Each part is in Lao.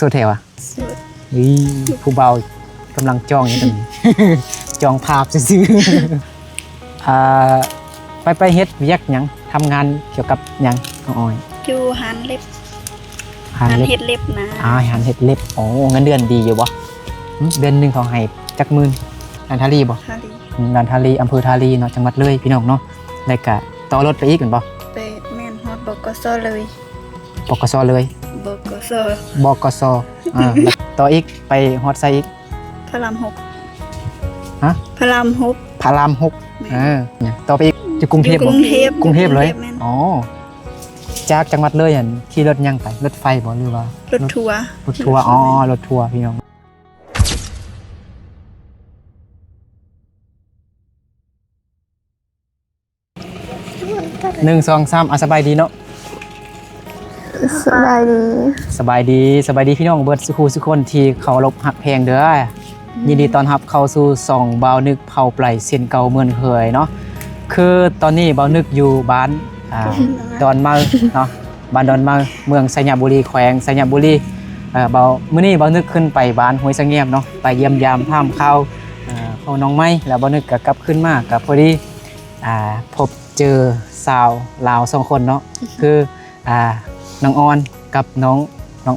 ໂສດແທ້ຫວາ? ໂສດ. ອີ ຜູ້ບ່າວກຳລັງຈ້ອງຢູ່ຕອນນີ້ ຈ້ອງພາບຊື່ໆ. ອ່າ ໄປ ໄປເຮັດວຽກຫຍັງ? ທຳງານກ່ຽວກັບຫຍັງ ນ້ອງອອຍ? ຢູ່ຮ້ານເລັບ. ຮ້ານເລັບ ຮ້ານເຮັດເລັບນະ. ອ່າ ຮ້ານເຮັດເລັບ. ໂອ້ ເງິນເດືອນດີຢູ່ບໍ່? ຫຶ ເດືອນໜຶ່ງເຂົາໃຫ້ຈັກໝື່ນ? ຮ້ານທາລີບໍ່? ທາລີ. ອືມ ຮ້ານທາລີ ອຳເພີທາລີເນາະ ຈັງຫວັດເລີຍ ພີ່ນ້ອງເນາະ. ແລ້ວກະຕໍ່ລົດໄປອີກແມ່ນບໍ່? ໄປ ແມ່ນ ຮອດ ບກສ ເລີຍ. ບກສ ເລີຍ? ບກສ. ບກສ. ອ່າ ແລ້ວຕໍ່ອີກ ໄປຮອດໃສອີກ? ພະລາມຫົກ. ຮະ? ພະລາມຫົກ. ພະລາມຫົກ. ແມ່ນ. ເອີ ຕໍ່ໄປອີກ ຢູ່ກຸງເທບບໍ່? ຢູ່ກຸງເທບ. ກຸງເທບເລີຍ? ແມ່ນ. ອໍ ຈາກຈັງຫວັດເລີຍຫັ້ນ ຂີ່ລົດຫຍັງໄປ? ລົດໄຟບໍ່ ຫຼືວ່າ ລົດທົວ. ລົດ ລົດທົວ. ອໍ ລົດທົວ ພີ່ນ້ອງ. ໜຶ່ງ ສອງ ສາມ ອ່ະ ສະບາຍດີເນາະ. ສະບາຍດີ. ສະບາຍດີ ສະບາຍດີພີ່ນ້ອງເບິດສູ່ຄູ່ສູ່ຄົນທີ່ເຄົາລົບຮັກແພງເດີ້. ອືມ ຍິນດີຕ້ອນຮັບເຂົ້າສູ່ຊ່ອງບ່າວນຶກເຜົ່າໄປເຊັ່ນເກົ່າເໝືອນເຄີຍເນາະ. ຄືຕອນນີ້ບ່າວນຶກຢູ່ບ້ານ ອ່າ ດອນເມົາເນາະ ບ້ານດອນເມົາ ເມືອງໄຊຍະບູລີ ແຂວງໄຊຍະບູລີ. ເອີ ບ່າວ ມື້ນີ້ບ່າວນຶກຂຶ້ນໄປບ້ານຫ້ວຍສະແງມເນາະ ໄປຢ້ຽມຢາມຖາມຂ່າວ ເອີ ຂອງນ້ອງໃໝ່ ແລ້ວບ່າວນຶກກໍກັບຄືນມາ ກໍພໍດີ ອ່າ ພົບເຈີສາວລາວສອງຄົນເນາະ ຄື ອ່າ ນ້ອງອອນກັບນ້ອງ ນ້ອງ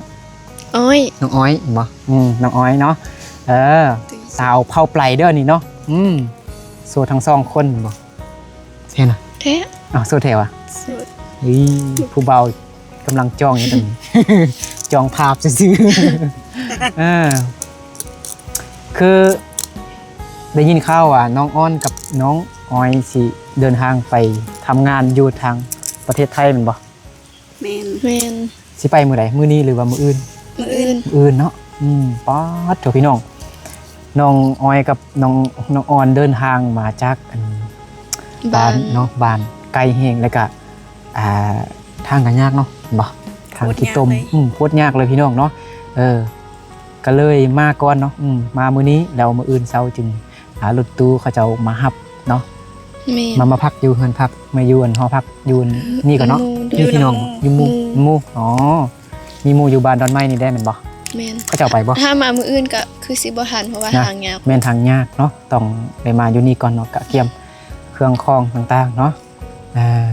ອ້ອຍ. ນ້ອງອ້ອຍແມ່ນບໍ່? ອືມ ນ້ອງອ້ອຍເນາະ. ເອີ ສາວເຜົ່າໄປເດີ້ນີ້ເນາະ. ອືມ ໂສດທັງສອງຄົນແມ່ນບໍ່? ແທ້ນະ? ແທ້. ອ້າວ ໂສດແທ້ຫວາ? ໂສດ. ອີ ຜູ້ບ່າວກຳລັງຈ້ອງຢູ່ຕອນນີ້ ຈ້ອງພາບຊື່ໆ. ເອີ ຄືໄດ້ຍິນຂ່າວວ່ານ້ອງອອນກັບນ້ອງອອຍຊິເດີນທາງໄປທຳງານຢູ່ທາງປະເທດໄທແມ່ນບໍ່? ແມ່ນ. ແມ່ນ. ຊິໄປມື້ໃດ? ມື້ນີ້ຫຼືວ່າມື້ອື່ນ? ມື້ອື່ນ. ມື້ອື່ນເນາະ. ອືມ ປາດໂທ້ ພີ່ນ້ອງ ນ້ອງອອຍກັບນ້ອງ ນ້ອງອອນເດີນທາງມາຈາກ ອັນ ບ້ານ ບ້ານເນາະ ບ້ານໄກແຮງ ແລ້ວກະ ອ່າ ທາງກໍຍາກເນາະ ເຫັນບໍ່? ທາງທີ່ຕົມ. ໂຄດຍາກເລີຍ. ອືມ ໂຄດຍາກເລີຍ ພີ່ນ້ອງເນາະ. ເອີ ກໍເລີຍມາກ່ອນເນາະ. ອືມ ມາມື້ນີ້ ແລ້ວມື້ອື່ນເຊົ້າຈຶ່ງ ອ່າ ລົດຕູ້ເຂົາເຈົ້າມາຮັບເນາະ. ແມ່ນ. ມາ ມາພັກຢູ່ເຮືອນພັກ ມາຢູ່ອັນຫໍພັກຢູ່ນີ້ກ່ອນເນາະ. ຢູ່ນຳໝູ່. ມີພີ່ນ້ອງ ຢູ່ນຳໝູ່. ຢູ່ໝູ່. ອໍ ມີໝູ່ຢູ່ບ້ານດອນໄມ້ນີ້ໄດ້ແມ່ນບໍ່? ແມ່ນ. ເຂົາເຈົ້າໄປບໍ່? ຖ້າມາມື້ອື່ນກໍຄືຊິບໍ່ທັນ ເພາະວ່າທາງຍາກ. ແມ່ນ ທາງຍາກເນາະ ຕ້ອງໄດ້ມາຢູ່ນີ້ກ່ອນເນາະ ກະກຽມເຄື່ອງຂອງຕ່າງໆເນາະ. ອ່າ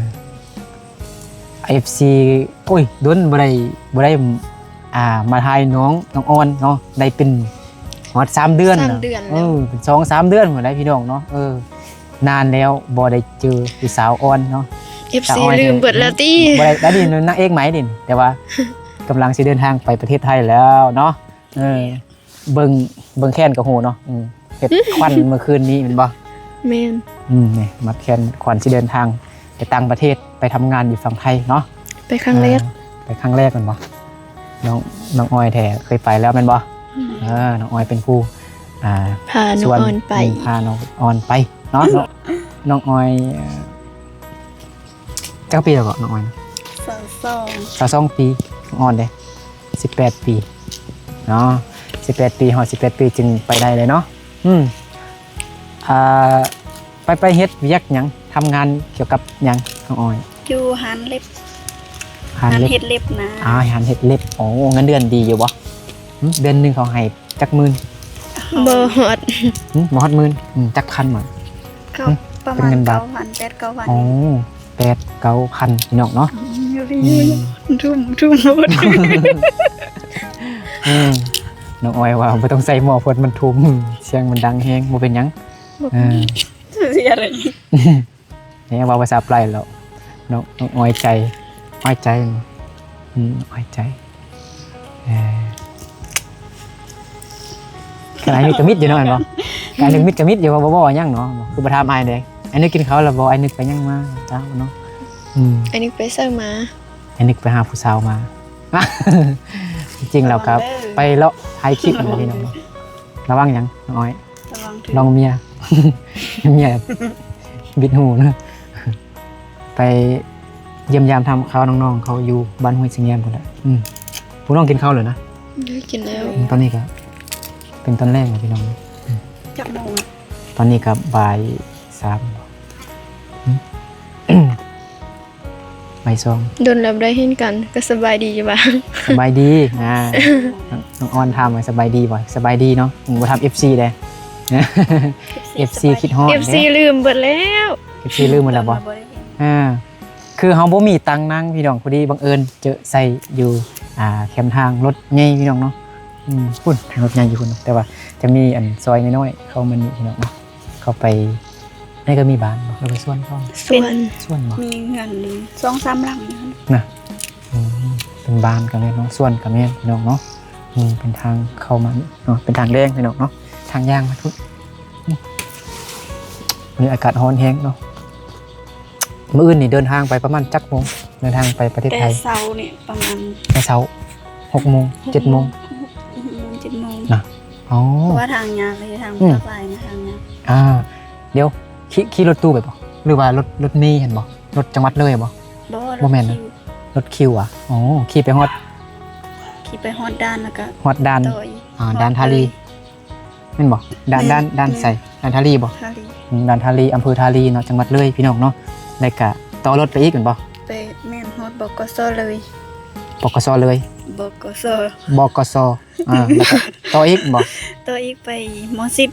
ເອັຟຊີ ໂອ້ຍ ດົນບໍ່ໄດ້ ບໍ່ໄດ້ ອ່າ ມາຖ່າຍນ້ອງ ນ້ອງອອນເນາະ ໄດ້ເປັນຮອດສາມເດືອນ. ສາມເດືອນແລ້ວ. ເອີ ເປັນສອງສາມເດືອນພຸ້ນແຫຼະ ພີ່ນ້ອງເນາະ. ເອີ ນານແລ້ວບໍ່ໄດ້ເຈີຜູ້ສາວອອນເນາະ. ເອັຟຊີລືມເບິດແລ້ວຕິ? ບໍ່ໄດ້ ອັນນີ້ນາງເອກໃໝ່ນີ້ ແຕ່ວ່າກຳລັງຊິເດີນທາງໄປປະເທດໄທແລ້ວເນາະ. ເອີ ເບິ່ງ ເບິ່ງແຂນກໍຮູ້ເນາະ. ອືມ ເຮັດຂວັນມື້ຄືນນີ້ແມ່ນບໍ່? ແມ່ນ. ອືມ ນີ້ມັດແຂນ ຂວັນຊິເດີນທາງໄປຕ່າງປະເທດ ໄປທຳງານຢູ່ຝັ່ງໄທເນາະ. ໄປຄັ້ງແລກ. ເອີ ໄປຄັ້ງແລກແມ່ນບໍ່? ນ້ອງ ນ້ອງອອຍແທ້ເຄີຍໄປແລ້ວແມ່ນບໍ່? ອືມ ເອີ ນ້ອງອອຍເປັນຜູ້ ອ່າ ພານ້ອງອອນໄປ. ອືມ ພານ້ອງອອນໄປເນາະ. ນ້ອງອອຍ ເອີ ຈັກປີແລ້ວເກາະ ນ້ອງອອຍ? ຊາວສອງ. ຊາວສອງປີ. ນ້ອງອອນເດ້? ສິບແປດປີເນາະ. ສິບແປດປີ ຮອດສິບແປດປີຈຶ່ງໄປໄດ້ເລີຍເນາະ. ອືມ ອ່າ ໄປ ໄປເຮັດວຽກຫຍັງ? ທຳງານກ່ຽວກັບຫຍັງ ນ້ອງອອຍ? ຢູ່ຮ້ານເລັບ. ຮ້ານເລັບ. ຮ້ານເຮັດເລັບນະ. ອ່າ ຮ້ານເຮັດເລັບ. ໂອ້ ເງິນເດືອນດີຢູ່ບໍ່? ຫຶ ເດືອນໜຶ່ງເຂົາໃຫ້ ຈັກໝື່ນ? ບໍ່ຮອດ. ຫຶ ບໍ່ຮອດໝື່ນ. ອືມ ຈັກພັນຫວາ? ກໍ ຫຶ ປະມານ ເປັນເງິນບາດ ເກົ້າພັນ ແປດເກົ້າພັນ. ອໍ ແປດເກົ້າພັນ ພີ່ນ້ອງເນາະ. ອືມ ອືມ ທຸ່ມ ທຸ່ມ ເອີ ນ້ອງອອຍວ່າບໍ່ຕ້ອງໃສ່ໝໍ້ ເພາະມັນທຸ່ມ ສຽງມັນດັງແຮງ. ບໍ່ເປັນຫຍັງ. ບໍ່ເປັນຫຍັງ. ເອີ ເສຍເລີຍ. ແມ່ນ ເວົ້າພາສາປາຍແລ້ວ ນ້ອງ ນ້ອງອ້ອຍໃຈ ອ້ອຍໃຈ. ອືມ ອ້ອຍໃຈ. ເອີ ຂະໜາດນີ້ກໍມິດຢູ່ເນາະ ແມ່ນບໍ່? ຂະໜາດນີ້ມິດກໍມິດຢູ່ ບໍ່ ບໍ່ເວົ້າຫຍັງເນາະ. ຄືບໍ່ຖາມອ້າຍເດ້? ອ້າຍນຶກກິນເຂົ້າແລ້ວບໍ່? ອ້າຍນຶກໄປຫຍັງມາ? ເຈົ້າເນາະ. ອືມ ອ້າຍນຶກໄປໃສມາ? ອ້າຍນຶກໄປຫາຜູ້ສາວມາ. ຈິງໆແລ້ວກໍໄປເລາະຖ່າຍຄລິບນະ ພີ່ນ້ອງເນາະ. ລະວັງຫຍັງ ນ້ອງອ້ອຍ? ລະວັງຖືກ ລະວັງເມຍ ເມຍບິດຫູນະ. ໄປຢ້ຽມຢາມຖາມຂ່າວນ້ອງໆເຂົາຢູ່ບ້ານຫ້ວຍສະແງມພຸ້ນແຫຼະ. ອືມ ພວກນ້ອງກິນເຂົ້າແລ້ວນະ? ໄດ້ກິນແລ້ວ. ອືມ ຕອນນີ້ກໍເປັນຕອນແລງແລ້ວ ພີ່ນ້ອງ. ອືມ ຈັກໂມງ? ຕອນນີ້ກໍບ່າຍສາມ. ອືມ ບ່າຍສອງ ດົນແລ້ວບໍ່ໄດ້ເຫັນກັນ ກໍສະບາຍດີຢູ່ວ່າ? ສະບາຍດີ ອ່າ ນ້ອງອອນຖາມວ່າສະບາຍດີບໍ່? ສະບາຍດີເນາະ. ອືມ ບໍ່ຖາມເອັຟຊີເດ້ ເອັຟຊີຄິດຮອດເດ້ ເອັຟຊີລືມເບິດແລ້ວ ເອັຟຊີລືມເບິດແລ້ວບໍ່? ອ່າ ຄືເຮົາບໍ່ມີຕັງນັ່ງ ພີ່ນ້ອງ ພໍດີບັງເອີນເຈີໃສ່ຢູ່ ອ່າ ແຄມທາງລົດໃຫຍ່ ພີ່ນ້ອງເນາະ. ອືມ ພຸ້ນ ລົດໃຫຍ່ຢູ່ພຸ້ນ ແຕ່ວ່າຈະມີອັນຊອຍນ້ອຍໆເຂົ້າມານີ້ ພີ່ນ້ອງເນາະ. ເຂົ້າໄປ ໃນກໍມີບ້ານບໍ່ ຫຼືວ່າສວນເຂົາ? ສວນ ສວນບໍ່? ມີເຮືອນສອງສາມຫຼັງນະ. ອືມ ເປັນບ້ານກໍແມ່ນເນາະ ສວນກໍແມ່ນ ພີ່ນ້ອງເນາະ. ນີ້ເປັນທາງເຂົ້າມາເນາະ ເປັນທາງແດງ ພີ່ນ້ອງເນາະ ທາງຍ່າງມາພຸ້ນ. ອືມ ມື້ນີ້ອາກາດຮ້ອນແຮງເນາະ. ມື້ອື່ນນີ້ເດີນທາງໄປປະມານຈັກໂມງ? ເດີນທາງໄປປະເທດໄທ ແຕ່ເຊົ້ານີ້ປະມານ ແຕ່ເຊົ້າ ຫົກໂມງ ຫົກໂມງ ເຈັດໂມງ ຫົກໂມງ ເຈັດໂມງນະ. ອໍ ເພາະວ່າທາງຍາກເລີຍ ທາງ ອືມ ພາກໃຕ້ນະ ທາງຍາກ. ອ່າ ດຽວ ຂີ່ ຂີ່ລົດຕູ້ໄປບໍ່ ຫຼືວ່າລົດ ລົດເມຫັ້ນບໍ່? ລົດຈັງຫວັດເລີຍບໍ່? ບໍ່ ບໍ່ແມ່ນນະ ລົດຄິວ ລົດຄິວຫວາ? ອໍ ຂີ່ໄປຮອດ ຂີ່ໄປຮອດດ່ານ ແລ້ວກໍຮອດດ່ານ ຕໍ່ອີກ ອ່າ ຮອດດ່ານທາລີ ເລີຍ ແມ່ນບໍ່? ດ່ານ ແມ່ນ ດ່ານ ດ່ານໃສ? ແມ່ນ ດ່ານທາລີບໍ່? ທາລີ ອືມ ດ່ານທາລີ ອຳເພີທາລີເນາະ ຈັງຫວັດເລີຍ ພີ່ນ້ອງເນາະ. ແລ້ວກະຕໍ່ລົດໄປອີກແມ່ນບໍ່? ໄປ ແມ່ນ ຮອດ ບກສ ເລີຍ ບກສ ເລີຍ ບກສ ບກສ ອ່າ ແລ້ວກະຕໍ່ອີກແມ່ນບໍ່? ຕໍ່ອີກໄປ ມ.ສິບ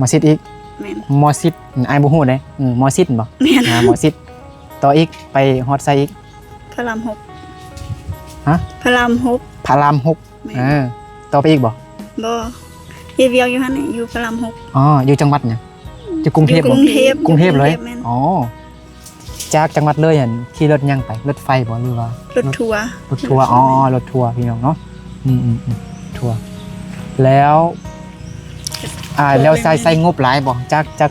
ມ.ສິບ ອີກ ແມ່ນ ມ.ສິບ ອ້າຍບໍ່ຮູ້ເດ້. ອືມ ມ.ສິບ ແມ່ນບໍ່? ແມ່ນ ອ່າ ມ.ສິບ ຕໍ່ອີກໄປຮອດໃສອີກ? ພະລາມຫົກ ຮະ? ພະລາມຫົກ ພະລາມຫົກ ແມ່ນ ເອີ ຕໍ່ໄປອີກບໍ່? ບໍ່ ເຮັດວຽກຢູ່ຫັ້ນແຫຼະ ຢູ່ພະລາມຫົກ. ອໍ ຢູ່ຈັງຫວັດຫຍັງ? ຢູ່ກຸງເທບບໍ່? ຢູ່ກຸງເທບ ກຸງເທບເລີຍ ແມ່ນ ອໍ ຈາກຈັງຫວັດເລີຍຫັ້ນ ຂີ່ລົດຫຍັງໄປ? ລົດໄຟບໍ່ ຫຼືວ່າລົດທົວ? ລົດທົວ ອໍ ລົດທົວ ພີ່ນ້ອງເນາະ. ອືມໆໆ ທົວ ແລ້ວ ອ່າ ແລ້ວໃຊ້ ແມ່ນ ໃຊ້ງົບຫຼາຍບໍ່? ຈາກ ຈາກ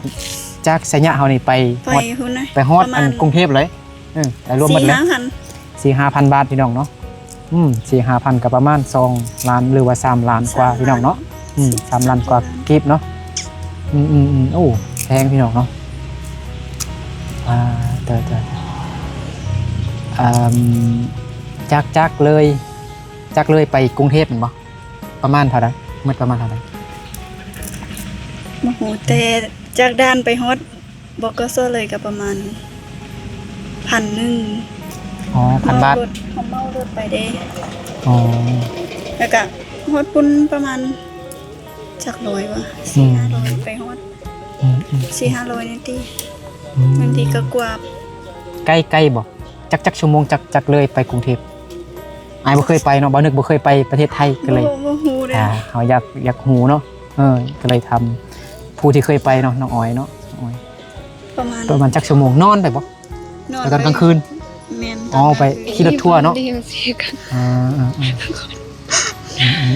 ຈາກໄຊຍະເຮົານີ້ໄປ ໄປຮອດ ໄປຮອດອັນກຸງເທບເລີຍ? ເອີ ໄປລວມໝົດເລີຍ ສີ່ຫ້າພັນ ສີ່ຫ້າພັນບາດ ພີ່ນ້ອງເນາະ. ອືມ ສີ່ຫ້າພັນ ກໍປະມານສອງລ້ານ ຫຼືວ່າສາມລ້ານກວ່າ ສາມລ້ານ ພີ່ນ້ອງເນາະ. ອືມ ສາມລ້ານກວ່າກີບເນາະ. ອືມໆໆ ໂອ້ ແພງ ພີ່ນ້ອງເນາະ. ອ່າ ເຕີໆ ເອີ່ມ ຈາກ ຈາກເລີຍ ຈາກເລີຍໄປກຸງເທບແມ່ນບໍ່? ປະມານເທົ່າໃດ? ໝົດປະມານເທົ່າໃດ? ບໍ່ຮູ້ ແຕ່ຈາກດ່ານໄປຮອດ ບກສ ເລີຍກໍປະມານພັນໜຶ່ງ. ອໍ ພັນບາດ ເຮົາເໝົາລົດ ເຮົາເໝົາລົດໄປເດ້. ອໍ ແລ້ວກໍຮອດພຸ້ນປະມານຈັກຮ້ອຍວະ ອືມ ສີ່ຫ້າຮ້ອຍ ໄປຮອດ ອືມໆ ສີ່ຫ້າຮ້ອຍນີ້ຕິ. ອືມ ບາງທີກໍກວ່າ. ໃກ້ ໃກ້ບໍ່? ຈັກ ຈັກຊົ່ວໂມງ ຈາກ ຈາກເລີຍໄປກຸງເທບ? ອ້າຍບໍ່ເຄີຍໄປເນາະ ບ່າວນຶກບໍ່ເຄີຍໄປປະເທດໄທ ກໍເລີຍ ບໍ່ ບໍ່ຮູ້ເດ້ ອ່າ ເຮົາຢາກ ຢາກຮູ້ເນາະ. ເອີ ກໍເລີຍຖາມຜູ້ທີ່ເຄີຍໄປເນາະ ນ້ອງອອຍເນາະ ນ້ອງອອຍ. ປະມານ ປະມານຈັກຊົ່ວໂມງ? ນອນໄປບໍ່? ນອນ ໄປຕອນກາງຄືນ? ແມ່ນ ອໍ ຕອນກາງຄືນ ໄປຂີ່ລົດທົວເນາະ. ອ່າ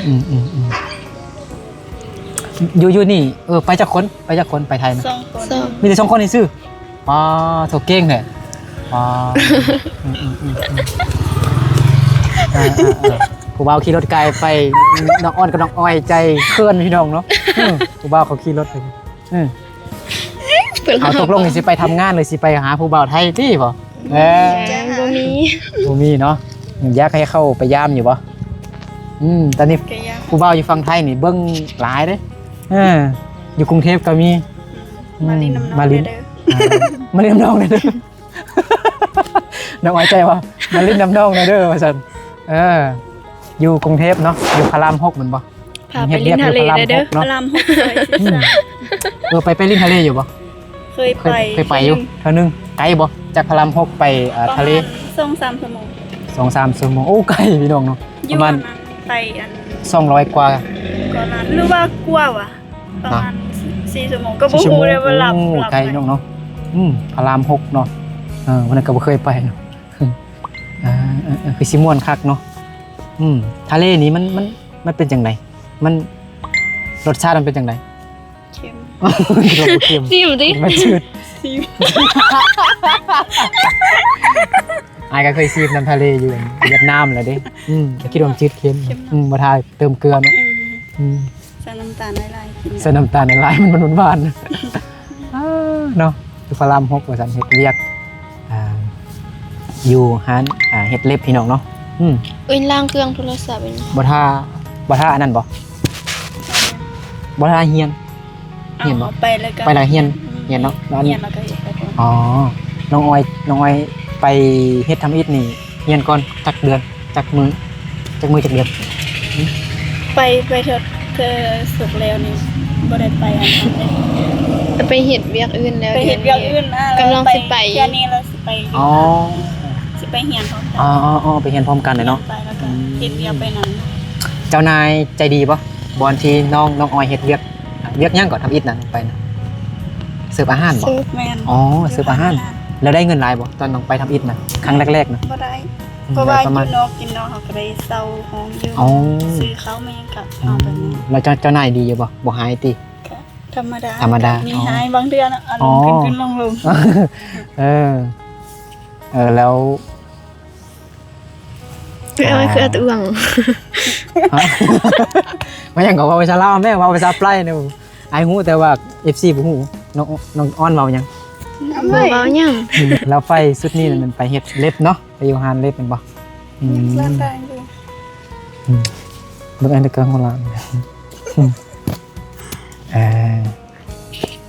ອືມໆໆ ຢູ່ ຢູ່ນີ້ ເອີ ໄປຈັກຄົນ? ໄປຈັກຄົນໄປໄທນະ? ສອງຄົນ ສອງ ມີແຕ່ສອງຄົນຊື່ໆ. ປາໂທ ເກັ່ງແທ້ ປາ ອືມໆໆໆ ອ່າໆໆ ຜູ້ບ່າວຂີ່ລົດໄກໄປ ນ້ອງອອນກັບນ້ອງອອຍໃຈເຂີນ ພີ່ນ້ອງເນາະ. ເອີ ຜູ້ບ່າວເຂົາຂີ່ລົດໄປ ເອີ ເອົາ ຕົກລົງນີ້ຊິໄປທຳງານ ຫຼືຊິໄປຫາຜູ້ບ່າວໄທຕິບໍ່? ເອີ ຍັງບໍ່ມີ ບໍ່ມີເນາະ. ຢາກໃຫ້ເຂົ້າໄປຢາມຢູ່ບໍ່? ອືມ ຕອນນີ້ຜູ້ບ່າວຢູ່ຝັ່ງໄທນີ້ເບິ່ງຫຼາຍເດ້. ເອີ ຢູ່ກຸງເທບກໍມີ. ມາຫຼິ້ນນຳນ້ອງແດ່ເດີ ມາຫຼິ້ນນຳນ້ອງແດ່ເດີ. ນ້ອງອອຍໃຈວ່າ ມາຫຼິ້ນນຳນ້ອງແດ່ເດີວ່າຊັ້ນ. ເອີ ຢູ່ກຸງເທບເນາະ ຢູ່ພະລາມຫົກແມ່ນບໍ່? ພາໄປຫຼິ້ນທະເລແດ່ເດີ ພະລາມຫົກ ອືມ ເອີ ໄປ ໄປຫຼິ້ນທະເລຢູ່ບໍ່? ເຄີຍໄປ ເຄີຍໄປຢູ່ເທື່ອໜຶ່ງ. ໄກບໍ່ ຈາກພະລາມຫົກໄປ ເອີ ທະເລ? ປະມານສອງສາມຊົ່ວໂມງ ສອງສາມຊົ່ວໂມງ. ໂອ້ ໄກ ພີ່ນ້ອງເນາະ. ປະມານ ໄປອັນ ສອງຮ້ອຍກວ່າ ກວ່າລ້ານ ຫຼືວ່າກວ່າວະ? ປະມານສີ່ຊົ່ວໂມງ ກໍບໍ່ຮູ້ເລີຍວ່າຫຼັບ. ໂອ້ ໄກເນາະ ເນາະ. ອືມ ພະລາມຫົກເນາະ. ເອີ ວັນນັ້ນກໍບໍ່ເຄີຍໄປເນາະ. ອ່າ ເອີໆ ຄືຊິມ່ວນຄັກເນາະ. ອືມ ທະເລນີ້ມັນ ມັນ ມັນເປັນຈັ່ງໃດ? ມັນ ລົດຊາດມັນເປັນຈັ່ງໃດ? ເຄັມ ເຄັມ ຊີມຕິ ມັນຈືດ ຊີມ. ອ້າຍກໍເຄີຍຊີມນ້ຳທະເລຢູ່ຫວຽດນາມແລ້ວເດ້. ອືມ ຄິດວ່າມັນຈືດເຄັມ. ເຄັມເນາະ. ອືມ ບໍ່ຖ້າເຕີມເກືອເນາະ. ອືມ ອືມ ໃສ່ນ້ຳຕານຫຼາຍໆ ກິນ ໃສ່ນ້ຳຕານຫຼາຍໆ ມັນຫວານໆ ເນາະ. ຢູ່ພະລາມຫົກວ່າຊັ້ນ ເຮັດວຽກ ອ່າ ຢູ່ຮ້ານ ອ່າ ເຮັດເລັບ ພີ່ນ້ອງເນາະ. ອືມ ເອີ້ນລ້າງເຄື່ອງໂທລະສັບ. ບໍ່ຖ້າ ບໍ່ຖ້າອັນນັ້ນບໍ່? ບໍ່ຖ້າຮຽນ ຮຽນບໍ່? ໄປແລ້ວກໍ ໄປແລ້ວຮຽນ ຮຽນເນາະ. ແລ້ວອັນນີ້ ຮຽນແລ້ວກໍເຮັດໄປກ່ອນ. ອໍ ນ້ອງອອຍ ນ້ອງອອຍ ໄປເຮັດທຳອິດນີ້ຮຽນກ່ອນຈັກເດືອນ ຈັກມື້ ຈັກມື້ຈັກເດືອນ? ໄປ ໄປເທື່ອ ເທື່ອສຸກແລ້ວນີ້ບໍ່ໄດ້ໄປອັນນັ້ນເດ້ ໄປເຮັດວຽກອື່ນແລ້ວ ໄປເຮັດວຽກອື່ນ ອ່າ ກຳລັງຊິໄປ ເທື່ອນີ້ລະຊິໄປຢູ່ ອໍ ຊິໄປຮຽນພ້ອມກັນ ອໍ ໄປຮຽນພ້ອມກັນເລີຍເນາະ ໄປແລ້ວກໍເຮັດວຽກໄປນຳ. ເຈົ້ານາຍໃຈດີບໍ່? ບ່ອນທີ່ນ້ອງ ນ້ອງອອຍເຮັດວຽກ ວຽກຫຍັງກໍທຳອິດນະ ໄປນະ ເສີບອາຫານບໍ່? ເສີບ ແມ່ນ ອໍ ເສີບອາຫານ ແລ້ວໄດ້ເງິນຫຼາຍບໍ່ ຕອນນ້ອງໄປທຳອິດນະ ຄັ້ງແລກໆນະ? ບໍ່ໄດ້ ອືມ ເພາະວ່າຢູ່ນອກກິນນອກ ເຮົາກໍໄດ້ເຊົ່າຫ້ອງຢູ່ ອໍ ຊື້ເຂົ້າມາຫຍັງກໍເອົາໄປໝົດ ແລ້ວເຈົ້າ ເຈົ້ານາຍດີຢູ່ບໍ່? ບໍ່ຮ້າຍຕິ? ກໍທຳມະດາ ທຳມະດາ ມີ ອໍ ຮ້າຍບາງເທື່ອນະ ອາລົມຂຶ້ນໆລົງໆ ເອີ ເອີ ແລ້ວ ເອີ ຄືອາດອວງ ແມ່ນຫຍັງກໍເວົ້າພາສາລາວແມ່ ເວົ້າພາສາໄປແດ່ ອ້າຍຮູ້ແຕ່ວ່າເອັຟຊີບໍ່ຮູ້ ນ້ອງ ນ້ອງອອນເວົ້າຫຍັງ? ບໍ່ເວົ້າຫຍັງ ອືມ ແລ້ວໄຟຊຸດນີ້ມັນໄປເຮັດເລັບເນາະ ໄປຢູ່ຮ້ານເລັບແມ່ນບໍ່? ອືມ ອືມ ເບິ່ງອັນນີ້ກໍຫົວລ້ານ ເອີ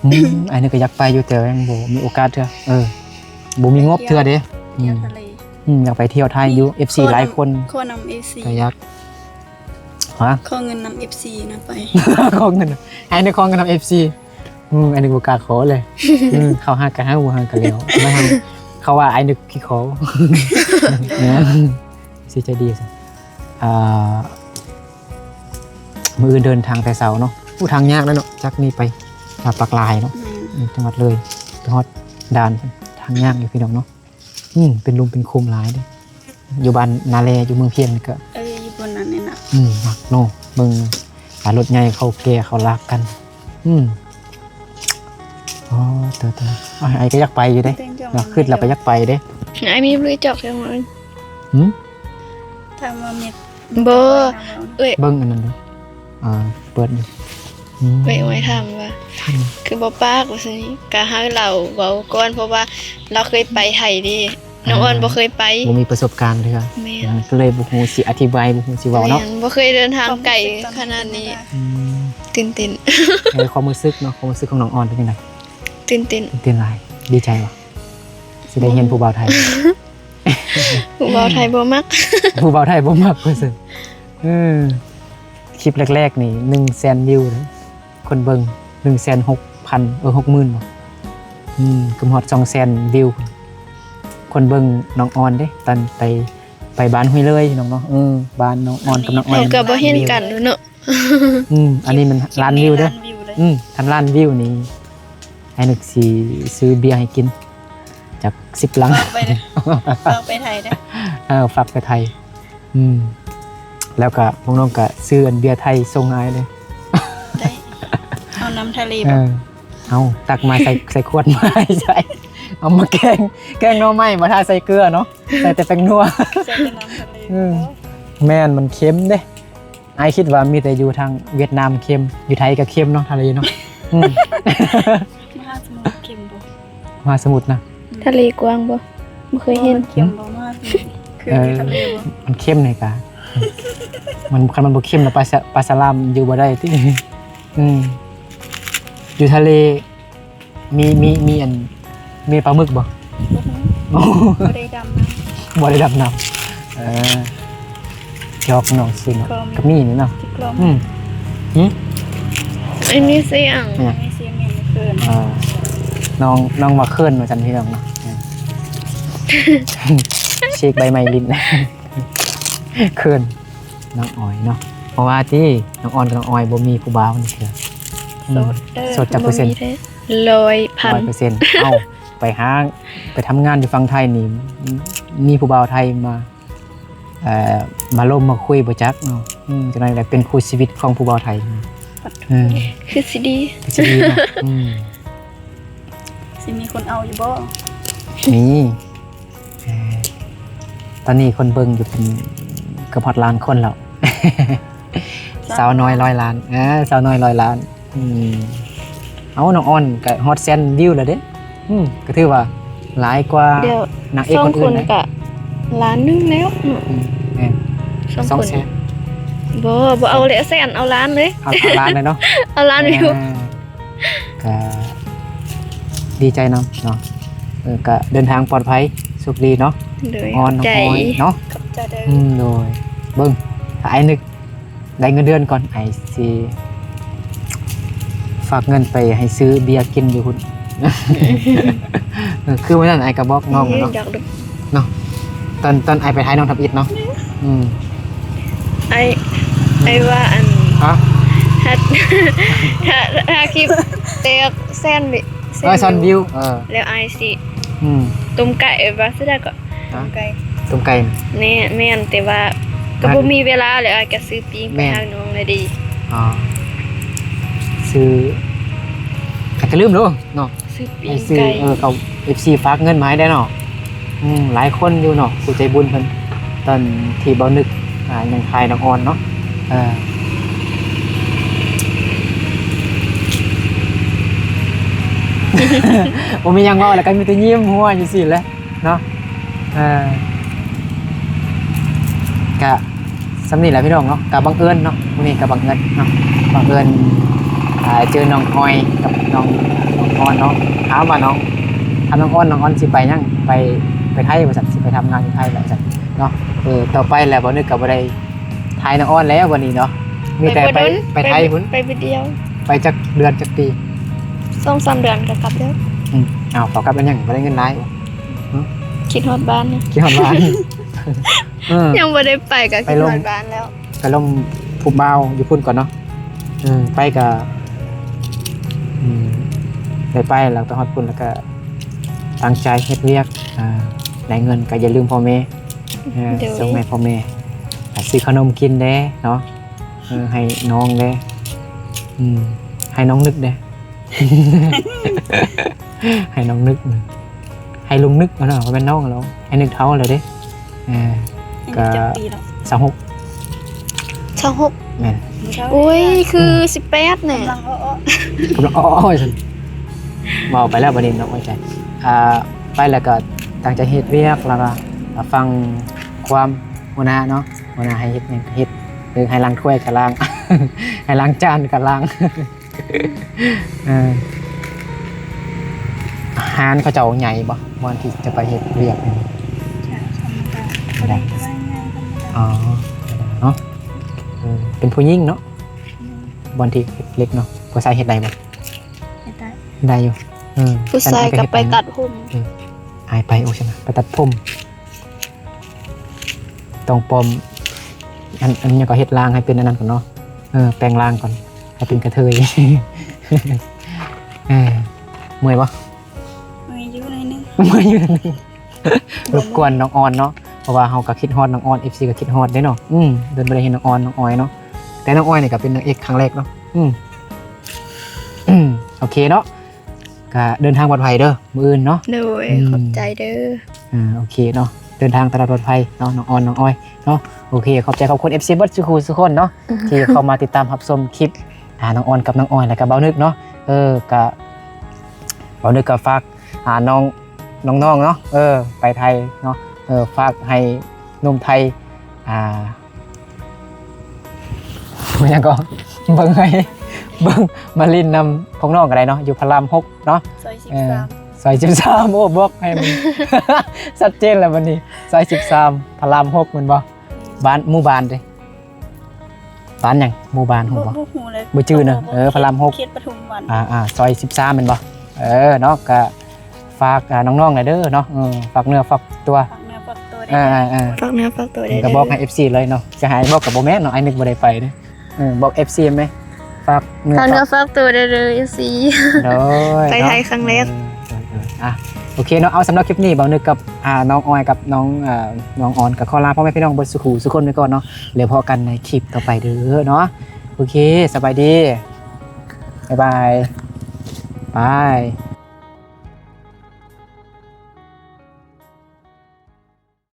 ອືມ ອັນນີ້ກໍຢາກໄປຢູ່ ແຕ່ວ່າຍັງບໍ່ມີໂອກາດເທື່ອ ເອີ ບໍ່ມີງົບເທື່ອເດ້ ອືມ ຢາກໄປທ່ຽວໄທຢູ່ ເອັຟຊີຫຼາຍຄົນ ຂໍນຳ ເອັຟຊີ ກໍຢາກ ຮະ ຂໍເງິນນຳເອັຟຊີນະໄປ ຂໍເງິນ ໃຫ້ໄດ້ຂໍເງິນນຳເອັຟຊີ ອືມ ອັນນີ້ບໍ່ກ້າຂໍເລີຍ ອືມ ເຂົາຮັກກໍຮັກ ບໍ່ຮັກກໍແລ້ວ ເຂົາວ່າອ້າຍນຶກຂີ້ຂໍ ຊິໃຈດີຊັ້ນ ອ່າ ມື້ອື່ນເດີນທາງແຕ່ເຊົ້າເນາະ ໂອ້ ທາງຍາກເດ້ເນາະ ຈາກນີ້ໄປຫາປາກລາຍເນາະ ແມ່ນ ອືມ ຈັງຫວັດເລີຍ ໄປຮອດດ່ານ ທາງຍາກຢູ່ພີ່ນ້ອງເນາະ ອືມ ເປັນຫຼຸມເປັນຂຸມຫຼາຍເດ້ ຢູ່ບ້ານນາແລ ຢູ່ເມືອງພຽງນີ້ກໍ ເອີ ຢູ່ບ່ອນນັ້ນນີ້ນະ ອືມ ໜັກເນາະ ເບິ່ງ ອ່າ ລົດໃຫຍ່ເຂົາແກ່ເຂົາລາກກັນ ອືມ ອໍ ເຕີໆ ອ້າຍ ອ້າຍກໍຢາກໄປຢູ່ເດ້ ເນາະ ຄິດແລ້ວກໍຢາກໄປເດ້ ອ້າຍມີບຣິຈອກຈັ່ງຫວະ ຫືມ? ຖາມວ່າເມັດ ບໍ່ ເອີຍ ເບິ່ງອັນນັ້ນເດີ ອ່າ ເປີດຢູ່ ອືມ ເອີຍ ອ້າຍຖາມວ່າ ຄືບໍ່ປາກວ່າຊັ້ນ ກະໃຫ້ລາວເວົ້າກ່ອນ ເພາະວ່າລາວເຄີຍໄປໄທເດ້ ນ້ອງອອນບໍ່ເຄີຍໄປ ບໍ່ມີປະສົບການເທື່ອ ແມ່ນ ກໍເລີຍບໍ່ຮູ້ຊິອະທິບາຍ ບໍ່ຮູ້ຊິເວົ້າເນາະ ແມ່ນ ບໍ່ເຄີຍເດີນທາງໄກຂະໜາດນີ້ ອືມ ຕື່ນເຕັ້ນ ເອີ ຄວາມຮູ້ສຶກເນາະ ຄວາມຮູ້ສຶກຂອງນ້ອງອອນເປັນຈັ່ງໃດ? ຕື່ນເຕັ້ນ ຕື່ນເຕັ້ນຫຼາຍ ດີໃຈບໍ່? ຊິໄດ້ເຫັນຜູ້ບ່າວໄທ ຜູ້ບ່າວໄທບໍ່ມັກ ຜູ້ບ່າວໄທບໍ່ມັກວ່າຊັ້ນ ເອີ ຄລິບແລກໆນີ້ໜຶ່ງແສນວິວເດ້ ຄົນເບິ່ງໜຶ່ງແສນຫົກພັນ ເອີ ຫົກໝື່ນບໍ່ ອືມ ເກືອບຮອດສອງແສນວິວ ຄົນເບິ່ງນ້ອງອອນເດ້ ຕອນໄປ ໄປບ້ານຫ້ວຍເລີຍພີ່ນ້ອງເນາະ ເອີ ບ້ານນ້ອງອອນກັບນ້ອງອອຍ ເຮົາກໍບໍ່ເຫັນກັນເນາະ ອືມ ອັນນີ້ມັນລ້ານວິວເດີ ອືມ ຄັນລ້ານວິວນີ້ ອ້າຍນຶກຊິຊື້ເບຍໃຫ້ກິນຈັກສິບລັງ ຝາກໄປເດີ ຝາກໄປໄທເດີ ເອີ ຝາກໄປໄທ ອືມ ແລ້ວກະພວກນ້ອງກະຊື້ອັນເບຍໄທສົ່ງອ້າຍເດີ ໄດ້ ເອົານ້ຳທະເລ ເອີ ເອົາ ຕັກມາໃສ່ ໃສ່ຂວດມາໃຫ້ໃສ່ ເອົາມາແກງ ແກງໜໍ່ໄມ້ ບໍ່ຖ້າໃສ່ເກືອເນາະ ໃສ່ແຕ່ແປ້ງນົວ ໃສ່ແຕ່ນ້ຳທະເລ ອືມ ແມ່ນ ມັນເຄັມເດ້ ອ້າຍຄິດວ່າມີແຕ່ຢູ່ທາງຫວຽດນາມເຄັມ ຢູ່ໄທກໍເຄັມເນາະ ທະເລເນາະ ອືມ ມະຫາສະໝຸດເຄັມບໍ່? ມະຫາສະໝຸດນະ ອືມ ທະເລກວ້າງບໍ່? ບໍ່ເຄີຍເຫັນ ມັນເຄັມບໍ່? ມະຫາສະໝຸດ ຄື ເອີ ຢູ່ທະເລບໍ່? ມັນເຄັມນີ້ກະ ມັນ ຄັນມັນບໍ່ເຄັມລະ ປາສະ ປາສະຫຼາມຢູ່ບໍ່ໄດ້ຕິ ອືມ ຢູ່ທະເລ ມີ ມີ ມີອັນ ມີປາໝຶກບໍ່? ບໍ່ຮູ້ ບໍ່ໄດ້ດຳນ້ຳ ບໍ່ໄດ້ດຳນ້ຳ ເອີ ຈອກນ້ອງຊື່ເນາະ ກໍມີນີ້ເນາະ ອືມ ຫຶ ອັນນີ້ຊື່ຫຍັງ? ອັນນີ້ຊື່ແມ່ນເຂີນ ເອີ ນ້ອງ ນ້ອງວ່າເຂີນວ່າຊັ້ນພີ່ນ້ອງເນາະ ເຊັກໃບໄມ້ຫຼິ້ນ ເຂີນ ນ້ອງອອຍເນາະ ເພາະວ່າທີ່ນ້ອງອອນກັບນ້ອງອອຍບໍ່ມີຜູ້ບ່າວນີ້ເທື່ອ ອືມ ໂສດເດີ ໂສດຈັກເປີເຊັນ? ຮ້ອຍພັນ ຮ້ອຍເປີເຊັນ ເອົ້າ ໄປຫາ ໄປທຳງານຢູ່ຝັ່ງໄທນີ້ ມີຜູ້ບ່າວໄທມາ ເອີ ມາລົມມາຄຸຍບໍ່ຈັກເນາະ ອືມ ຈັ່ງໃດລະເປັນຄູ່ຊີວິດຂອງຜູ້ບ່າວໄທ ອືມ ຄືຊິດີ ຄືຊິດີເນາະ ອືມ ຊິມີຄົນເອົາຢູ່ບໍ່? ມີ ເອີ ຕອນນີ້ຄົນເບິ່ງຢູ່ເປັນເກືອບຮອດລ້ານຄົນແລ້ວ ສາວນ້ອຍຮ້ອຍລ້ານ ເອີ ສາວນ້ອຍຮ້ອຍລ້ານ ອືມ ເອົ້າ ນ້ອງອອນກໍຮອດແສນວິວແລ້ວເດ້ ອືມ ກໍຖືວ່າຫຼາຍກວ່ານາງເອກຄົນອື່ນນະ ກະລ້ານໜຶ່ງແລ້ວເນາະ ອືມ ແມ່ນ ສອງແສນ ບໍ່ ບໍ່ເອົາແລ້ວແສນ ເອົາລ້ານເລີຍ ເອົາລ້ານເລີຍເນາະ ເອົາລ້ານວິວ ເອີ ກະດີໃຈນຳເນາະ ເອີ ກະເດີນທາງປອດໄພ ໂຊ ກດີເນາະ ໂດຍ ອອນ ຂອບໃຈ ນ້ອງອອຍເນາະ ຂອບໃຈເດີ ອືມ ໂດຍ ເບິ່ງ ຖ້າອ້າຍນຶກໄດ້ເງິນເດືອນກ່ອນ ອ້າຍຊິຝາກເງິນໄປໃຫ້ຊື້ເບຍກິນຢູ່ພຸ້ນ ເອີ ຄືມື້ນັ້ນອ້າຍກໍບອກນ້ອງແລ້ວເນາະ ເນາະ ຕອນ ຕອນອ້າຍໄປໄທນ້ອງທຳອິດເນາະ ອືມ ອ້າຍ ອ້າຍວ່າອັນ ຮະ ຖ້າ ຖ້າ ຖ້າຄລິບແຕກແສນວິ ເອີ ແສນວິວ ແລ້ວອ້າຍຊິ ອືມ ຕົ້ມໄກ່ ເອີ ວ່າຊິໄດ້ກໍ ຕົ້ມໄກ່ ຕົ້ມໄກ່ ແມ່ນ ແມ່ນ ແຕ່ວ່າກໍບໍ່ມີເວລາ ແລ້ວອ້າຍກໍຊື້ປີ້ງໄປໃຫ້ນ້ອງແລ້ວເດ້ ອໍ ຊື້ ກໍລືມໂລເນາະ ຊື້ປີ້ງໄກ່ ເອີ ເຂົາ ເອັຟຊີ ຝາກເງິນມາໃຫ້ໄດ້ເນາະ ອືມ ຫຼາຍຄົນຢູ່ເນາະ ຜູ້ໃຈບຸນເພິ່ນ ຕອນທີ່ເບົານຶກ ອ່າ ຍັງຖ່າຍນ້ອງອອນເນາະ ເອີ ບໍ່ມີຫຍັງເວົ້າ ແລ້ວກໍມີແຕ່ຍິ້ມຫົວຢູ່ຊີ້ແຫຼະ ເນາະ ເອີ ກະສ່ຳນີ້ແຫຼະພີ່ນ້ອງເນາະ ກະບັງເອີນເນາະ ມື້ນີ້ກະບັງເອີນເນາະ ບັງເອີນ ອ່າ ເຈີນ້ອງອອຍກັບນ້ອງ ນ້ອງອອນເນາະ ຖາມວ່ານ້ອງ ຖາມນ້ອງອອນ ນ້ອງອອນຊິໄປຫຍັງ ໄປ ໄປໄທວ່າຊັ້ນ ຊິໄປທຳງານຢູ່ໄທວ່າຊັ້ນເນາະ ເອີ ຕໍ່ໄປແລ້ວບໍ່ນຶກກະບໍ່ໄດ້ຖ່າຍນ້ອງອອນແລ້ວບັດນີ້ເນາະ ມີແຕ່ໄປ ໄປ ໄປໄທພຸ້ນ ໄປ ໄປມື້ດຽວ ໄປຈັກເດືອນຈັກປີ ສອງສາມເດືອນກໍກັບແລ້ວ ອືມ ເອົາ ເຂົາກັບແລ້ວຍັງບໍ່ໄດ້ເງິນຫຼາຍ ຄິດຮອດບ້ານ ຄິດຮອດບ້ານ ເອີ ຍັງບໍ່ໄດ້ໄປກໍຄິດຮອດບ້ານແລ້ວ ໄປລົມຜູ້ບ່າວຢູ່ພຸ້ນກ່ອນເນາະ ເອີ ໄປກໍ ອືມ ໄດ້ໄປແລ້ວໄປຮອດພຸ້ນ ແລ້ວກໍຕັ້ງໃຈເຮັດວຽກ ອ່າ ໄດ້ເງິນກໍຢ່າລືມພໍ່ແມ່ ເອີ ໂດຍ ສົ່ງໃຫ້ພໍ່ແມ່ ອ່າ ຊື້ຂະໜົມກິນແດ່ເນາະ ເອີ ໃຫ້ນ້ອງແດ່ ອືມ ໃຫ້ນ້ອງນຶກແດ່ ໃຫ້ນ້ອງນຶກ ໃຫ້ລຸງນຶກເນາະ ບໍ່ແມ່ນນ້ອງແລ້ວ ໃຫ້ນຶກເຖົ້າແລ້ວເດ້ ເອີ ກໍຊາວຫົກ ຊາວຫົກ ແມ່ນ ໂອ້ຍ ຄືສິບແປດແນ່ ກຳລັງອ້ອໆ ຊັ້ນ ເວົ້າໄປແລ້ວບັດນີ້ນ້ອງອ້ອຍໃຈ ອ່າ ໄປແລ້ວກໍຕັ້ງໃຈເຮັດວຽກ ແລ້ວກໍຟັງຄວາມຫົວໜ້າເນາະ ຫົວໜ້າໃຫ້ເຮັດຫຍັງກໍເຮັດ ຫຼືໃຫ້ລ້າງຖ້ວຍກໍລ້າງ ໃຫ້ລ້າງຈານກໍລ້າງ ເອີ ຮ້ານເຂົາເຈົ້າໃຫຍ່ບໍ່ ບ່ອນທີ່ຈະໄປເຮັດວຽກນີ້? ທຳມະດາ ທຳມະດາ ອໍ ທຳມະດາເນາະ ເອີ ເປັນຜູ້ຍິງເນາະ ອືມ ບ່ອນທີ່ເຮັດເຫຼັກເນາະ ຜູ້ຊາຍເຮັດໄດ້ບໍ່? ເຮັດໄດ້ ໄດ້ຢູ່ ເອີ ຜູ້ຊາຍກໍໄປຕັດຜົມ ເອີ ອ້າຍໄປ ໂອ້ ຊັ້ນນະ ໄປຕັດຜົມ ຕ້ອງປອມ ອັນ ອັນຫຍັງກໍເຮັດຮ່າງໃຫ້ເປັນອັນນັ້ນກ່ອນເນາະ ເອີ ແປງຮ່າງກ່ອນ ໃຫ້ເປັນກະເທີຍ ເອີ ເມື່ອຍບໍ່? ເມື່ອຍຢູ່ໜ້ອຍໜຶ່ງ ເມື່ອຍຢູ່ໜ້ອຍໜຶ່ງ ລົບກວນນ້ອງອອນເນາະ ເພາະວ່າເຮົາກໍຄິດຮອດນ້ອງອອນ ເອັຟຊີກໍຄິດຮອດເດ້ເນາະ ອືມ ດົນບໍ່ໄດ້ເຫັນນ້ອງອອນ ນ້ອງອອຍເນາະ ແຕ່ນ້ອງອອຍນີ້ກໍເປັນນາງເອກຄັ້ງແລກເນາະ ອືມ ໂອເຄເນາະ ກະເດີນທາງປອດໄພເດີ ມື້ອື່ນເນາະ ໂດຍ ອືມ ຂອບໃຈເດີ ອ່າ ໂອເຄເນາະ ເດີນທາງຕະຫຼອດປອດໄພເນາະ ນ້ອງອອນ ນ້ອງອອຍເນາະ ໂອເຄ ຂອບໃຈຂອບຄຸນ ເອັຟຊີ ເບິດສູ່ຄູ່ສູ່ຄົນເນາະ ທີ່ເຂົ້າມາຕິດຕາມຮັບຊົມຄລິບ ອ່າ ນ້ອງອອນກັບນ້ອງອອຍ ແລ້ວກະເບົານຶກເນາະ ເອີ ກະ ເບົານຶກກະຝາກ ອ່າ ນ້ອງ ນ້ອງໆເນາະ ເອີ ໄປໄທເນາະ ເອີ ຝາກໃຫ້ໜຸ່ມໄທ ອ່າ ຫຍັງກໍ ເບິ່ງໃຫ້ ເບິ່ງມາຫຼິ້ນນຳພວກນ້ອງກໍໄດ້ເນາະ ຢູ່ພະລາມຫົກເນາະ ຊອຍສິບສາມ ເອີ ຊອຍສິບສາມ ໂອ້ ບອກໃຫ້ມັນຊັດເຈນແລ້ວບັດນີ້ ຊອຍສິບສາມ ພະລາມຫົກແມ່ນບໍ່? ບ້ານ ໝູ່ບ້ານເດ້ ບ້ານຫຍັງ? ໝູ່ບ້ານຮູ້ບໍ່? ບໍ່ ບໍ່ຮູ້ເລີຍ ບໍ່ຈື່ເນາະ ເອີ ພະລາມຫົກ ເຂດປະທຸມວັນ ອ່າໆ ຊອຍສິບສາມແມ່ນບໍ່? ເອີ ເນາະ ກະ ຝາກ ອ່າ ນ້ອງໆແດ່ເດີເນາະ ເອີ ຝາກເນື້ອຝາກຕົວ ຝາກເນື້ອຝາກຕົວ ເອີໆ ຝາກເນື້ອຝາກຕົວແດ່ເດີ ກະບອກໃຫ້ ເອັຟຊີ ເລີຍເນາະ ຈະໃຫ້ບອກກະບໍ່ແມ່ນເນາະ ອ້າຍນຶກບໍ່ໄດ້ໄປເດີ ເອີ ບອກ ເອັຟຊີ ແມ່ນ ຝາກເນື້ອຝາກ ຝາກເນື້ອຝາກຕົວແດ່ເດີ ເອັຟຊີ ໂດຍ ໄປໄທຄັ້ງແລກ ເອີ ອ່ະ ໂອເຄເນາະ ເອົາ ສຳລັບຄລິບນີ້ ເບົານຶກກັບ ອ່າ ນ້ອງອອຍກັບນ້ອງ ອ່າ ນ້ອງອອນ ກະຂໍລາພໍ່ແມ່ພີ່ນ້ອງເບິດສູ່ຄູ່ສູ່ຄົນໄປກ່ອນເນາະ ແລ້ວພໍ້ກັນໃນຄລິບຕໍ່ໄປເດີເນາະ ໂອເຄ ສະບາຍດີ ບາຍບາຍ ບາຍ.